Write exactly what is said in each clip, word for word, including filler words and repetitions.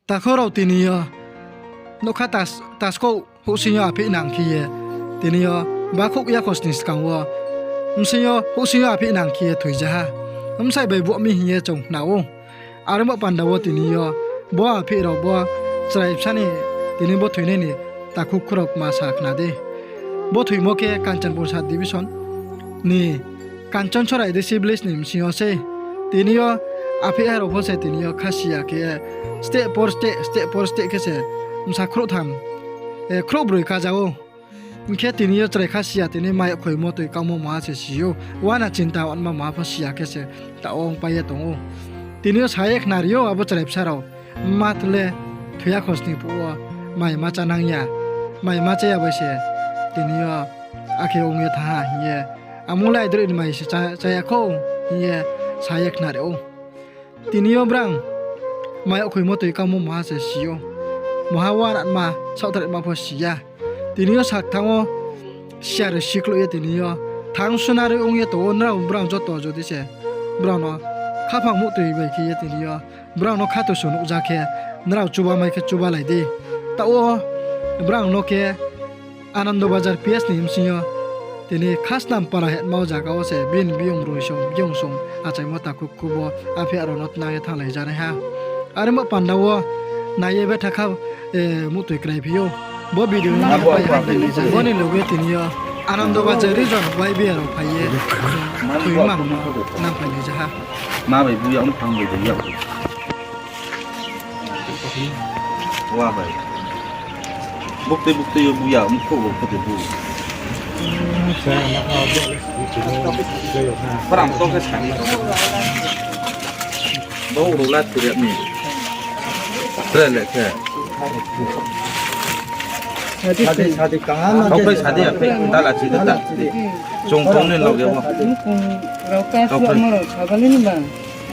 Takhu rao tini yo nougkha tas-, taskouh houhsing yo aphih nang khe ye, tini yo bakhouh yakhosni skang wo, bsing yo houhsing yo aphih nang khe ye thoi ja ha. Bsai bai boh mi hing ye chung khna ou. Are bo panda wo tini yo bo aphih rao bo chrai bsa ni tini bo thoinai ni takhu khurao kma sa khna di. Bo thoimo khe Kanchanpur sub division ni Kanchon Sorai D C village ni bsing yo sei. Tini yo aphih ha rao pho se tini yo kha si ya khe steh por steh, steh por steh khe se bsa khrouhtham, eh, khrouhbroi kaja ou. Hing khe tini yo chrai kha si ya, tini mai khoimo toi kangmo maha se si ou. Uana chinta wanma maha pho si ya khe se taoh wo ongpai ye tong ou. Tini yo sa ye khnari ou abo chrai bsa rao. Mma le thoi yakhosni phuh wo mai ma chá nang ya, mai ma chá ya bai se tini yo akhe ong ye thanng ha hing ye, amung le aidroih ni mai se chá, chá ya khou hing ye sa ye khnari ou. Tini yo brang mai khoimo toi kangmo maha se si ou. Maha uanatma, saohthaima pho si ya. Tini yo sakthanng wo siya roi sikloh ye tini yo thanng sunaroi ong ye tong ou, nrao brang joto jodi se brao no khaphang muhtoi bai khe ye tini yo brao no khatoi so nuhja khe nrao chuba mai khe chubalai di. Taoh wo brao no khe Anando Bazar P S ni bsing yo tini Khasnam para hema wo zaga wo se bini biyong roi song, biyong song achaimo takhu khubo aphih rao no tnang ye thannglai ja nai ha. Are bo panda wo nai ye betha kha, eh, muhtoi krai phi ou. Bo video no pai ha. Bo ni loge tini yo Anando Bazar region Y B A rao phai ye thoi mang no nang phailai ja ha. Ma bai bu ya, ong thang bai bu ya. Wa bai. Bukti bukti yo bu ya, ong thou bo photo bu. Parang to khe sani. Bo ro la tire ni. Tre le khe. Sadi, sadi, kaham. Okai sadi, ape, dala sidi, ta. Chung tong ni loge bo. Mukung rao ka suamo rao sabali ni ba.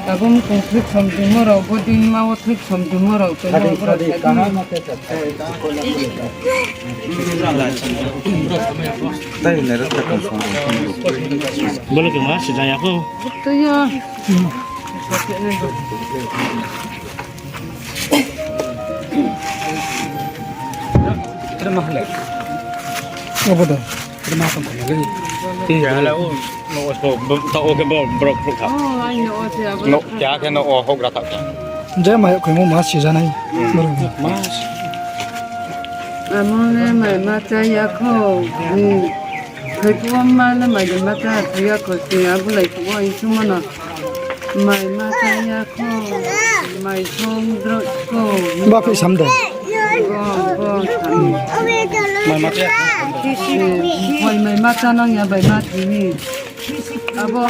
Abo mukung thik somdimo rao, bo din ma wo thik somdimo rao, tei sadi, mo bo rao sadi, sadi. Kaham ma khe sa. Tai nai ra ta kong song. Bole ke ma sijaya ko. Betul ya. Abo da. Ti ya la o, no o, bo, ta o ke bo, bro, bro, ta. Oh, ai no o se abo. No, kya ke no o, hok ra ta kya. Je mai khoimo ma si ja nai. Hmm. Bro. Ma si. Amo le mai ma cha ya kho. Hmm. Khai ko ma le mai ma cha ya kho, ti abo lai ko, ai chu ma no. Mai ma cha ya kho, mai song dro kho. Ba phi sam de. Bo, bo, sam. Mai ma cha ya kho. Mai, mai ma cha nang ya bai ma thi ni. Abo,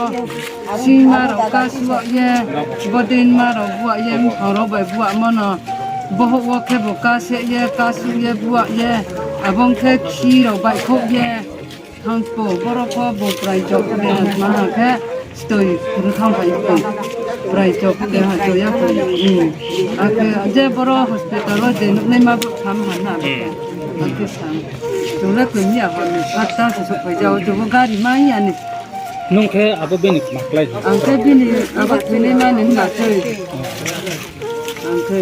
sima rao ka suah ye, bodin ma rao buah ye, mphang rao bai buah mo no. Bohouh wo khe bo ka se ye, ka su ye buah ye. Abo khe khi rao bai khouh ye. Thang po, boro pho bo prai chok de ha, ma ha khe stoi kuru thang pai po. Prai chok de ha, chok ya po. Hmm. Akhe je boro hospital wo je nuhnai ma bo tham ha na. Hmm. Akhe tham. Chung le koi mi ya ha ni, atta se sok pai jao, chung bo gari mai ya ni. Nung khe abo bini ma klái ha? Ang khe bini abo thoinai ma ni hna khe. Ang khe.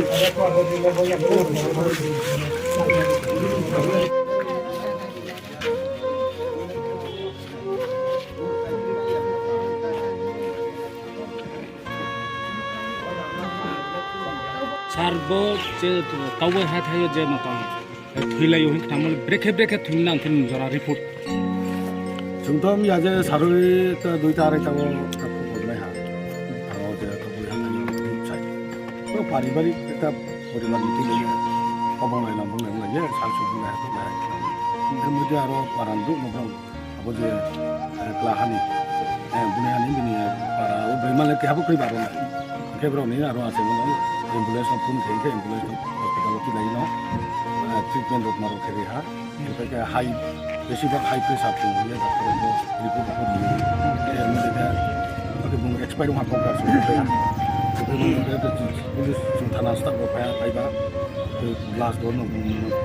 Sar bo je kauboi hathái yo je matang thoilai yo hing khnamo le brekhe brekhe thoi nang khe nung jora report. Chung to miya je sarui ta duita arai ta wo ta khobor nai ha. Aro je kauboi hathái yo sai. To paribari ta poribar ni tui le. Kobong lai nang bong lai ye sar su bong lai ha to lai. Emo je aro paran du no bong. Abo je, eh, kla hani, eh, bini hani bini, eh, para o broi male keha bo kroi ba aro na. Khe brao ni aro ase mo no, ambulance no phone khe, khe ambulance no hospital o tilai no, eh, treatment rok ma rok khe ri ha. Khe khe high, besi bak high pressure tong ye, doctor bo report ko di. Khe mo je khe, khe bung expire ma kok ka so khe ya. Khe bung khe police chung thana staff rok phai, phai ba, khe glass door no,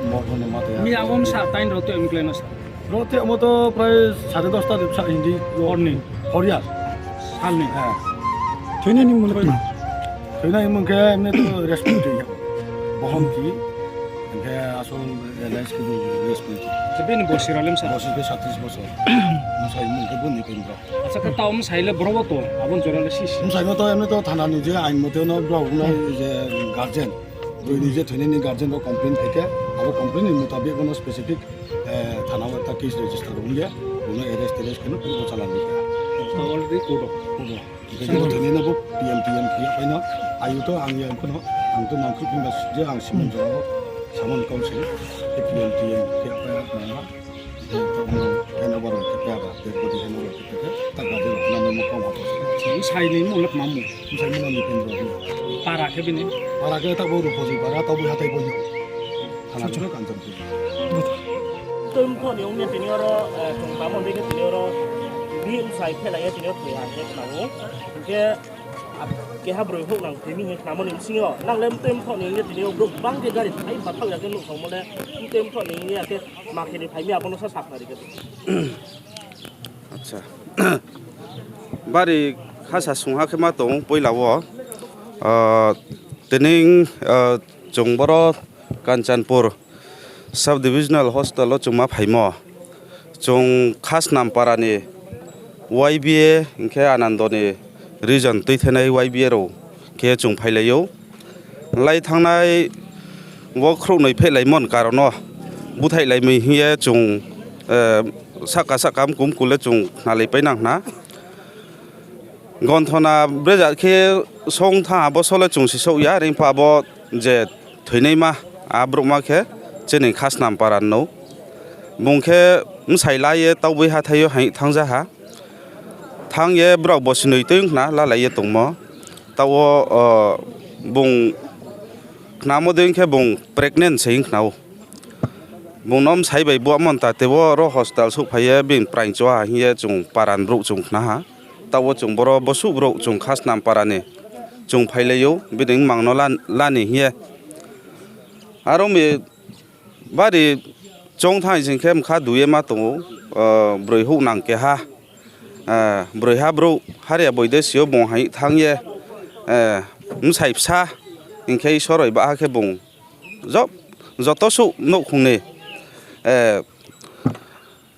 mo no ma te ya. Mi awom sa tain rok to em klai no sa. Roti amo to prai sare dosta de bsa hindi. Horni. Horia. Salni. Hah. Thoinai ni mung le kma? Thoinai mung khe emne to respect thoi ya. Bohon ki, hingkhe asol alliance khe bo respect. Bini bosi rao le bsa? Bosi khe satis bosor. Msai mung khe bo Nipendra. Acha, khe tao msai le bro bo tong, abo jora le sisi. Msai no to emni to thana ni je ain mote no bro no je guardian. Bini je thoinai ni guardian rao complain khe khe, abo complain ni mutabik bono specific, eh, thana o ekta case register ong ye, bono arrest arrest khe no court o chalani khe. Already court o. Court o. Hingkhe bo thoinai no bo P M T M khe ya phai no, ayu to ang ya phano, ang to nangkhruh phimba je ang simon jora o, samon kau se, khe P M T M khe ya phai no, eh, to ang hand over khe phai ba, dead body hand over khe phai khe, ta guardian rao no mo kau ma to se. Bsai ni mung le tma mung? Bsai mung ni Nipendra. Para khe bini? Para khe ta bo Rupoji para, ta bo hathai bo yo. Thana chini Kanchanpur. Tui mthoh ni ong ye tini oro, eh, chung tamo dei khe tini oro bihih bsai phelai ye tini oro thoi ha hing ye khna ou. Hingkhe, ah, keha broi houh nang thoi mi hing ye khnamo ni bsing yo, nang le mtui mthoh ni ong ye tini oro brouh bang khe gari thai bathaoh ya khe nuhsaomo le, mtui mthoh ni ong ye khe ma khe ni phai mi abo no sa sakhnari khe. Acha. Bari khasa sungha khe ma tong poila wo. Ah, tini, ah, chung boro Kanchanpur Sub Divisional Hospital wo chung ma phaimo. Chung Khasnam para ni Y B A hingkhe Anando ni region tuithenai Y B A rao khe chung phailai ou. Lai thanngnai wo khrouhnoi phehlaimo ni karon no búthaihlai mi hing ye chung, eh, sahka sahka mku mku le chung khnalai pai nang khna. Gonthona brejak khe song thanng abo sole chung sisouh ya, are pho abo je thoinaima, a brouhma khe chini Khasnam para ni nou. Bung khe bsai la ye tauboi hathái yo haing thanngja ha. Thanng ye brao bosi noi tui khna lalai ye tongmo. Taoh wo, o, bung khnamo dei khe bung pregnant se hing khna ou. Bung no bsai bai buahmo ni tate wo ro hospital souhphai ye bini praing choha hing ye chung para ni brouh chung khna ha. Taoh wo chung boro bosuh brouh chung Khasnam para ni chung phailai ou, bini mmang no la-, la ni hing ye. Aro mi bari choung thanng sing khe bkha du ye ma tong ou, o, broi houh nang keha, o, broiha brouh Haria Boidesi yo bung haing thanng ye, o, bsai bsa hing khe Isor bai baha khe bung jo-, joto suh nouhkhong ni, o,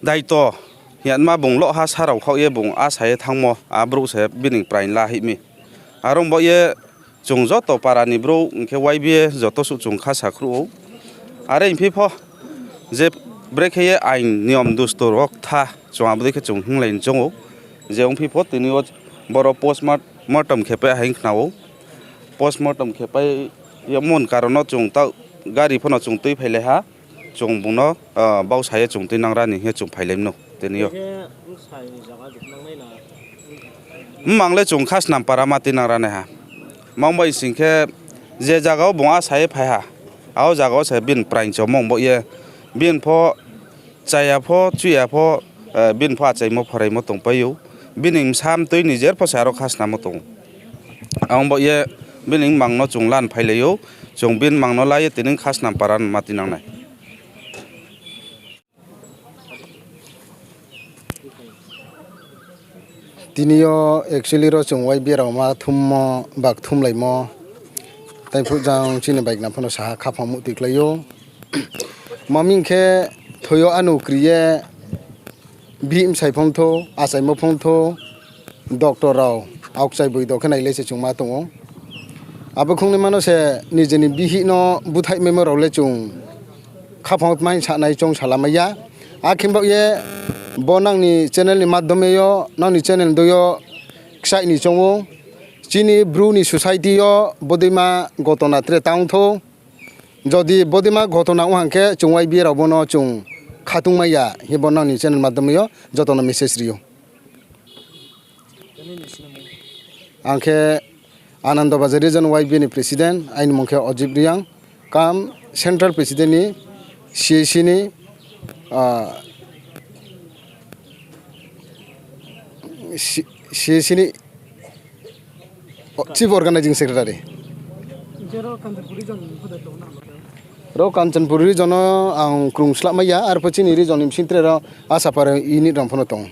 daito hing ye ma bung lohha sa rao khaoh ye bung asa ye thanngmo, a brouh se bini praing la hih mi. Are ong baoh ye chung joto para ni brouh hing khe Y B A joto suh chung kha sakhruh ou. Are hing phi pho je brekhe ye ain niyom dustur wo ktha chung abo dei khe chung hinglai ni choung ou. Je ong phi pho tini yo boro postmortem khe pai haing khna ou. Postmortem khe pai yagmo ni karon no chung taoh gari pho no chung tui phailai ha. Chung bung no, o, bausa ye chung tuinang ra ni hing ye chung phailai mano tini yo. Mmang le chung Khasnam para ma tuinang ra nai ha. Mang bai sing khe je zaga wo bung asa ye phai ha, abo zaga wo se bini praing chomo ong baoh ye, bini pho chaya pho, chuya pho, o, bini pho achaimo phoraimo tongpai ou. Bini bsa mtui ni jer pho se aro Khasnam wo tong ou. Abo ong baoh ye bini mmang no chung lan phailai ou, chung bini mmang no la ye tini Khasnam para ma tuinang nai. Tini yo actually ro chung Y B A rao ma thummo, bak thumlaimo, taiphuh jang chini baikna pho no saha khaphang muhtoi klái ou. Maming khe thoi yo ano kri ye bihih bsai phongthou, achaimo phongthou, doctor rao aokchai boido khe nailai se chung ma tong ou. Abo khongnaima no se nijeni bihih no búthaihmaimo rao le chung khaphang wo tma hing sanai choung salamai ya. Akhe baoh ye bo nang ni channel ni madhyome yo, nang ni channel ni doi yo kchaih ni choung ou. Chini Bru ni society yo bodeima ghotona tre tangthou. Jodi bodeima ghotona ong hang khe chung Y B A rao bo no chung khatungmai ya hing bo nang ni channel madhyome yo joto no message ri ou. Ang khe Anando Bazar Region Y B A ni president, aini mung khe Ajib Reang, kam central president ni, C A C ni, ah, C-, C A C ni, o, chief organizing secretary. Ro Kanchanpur region no ang krung slahmai ya, arpho chini region ni bsing tre ro Asapara unit rao pho no tong.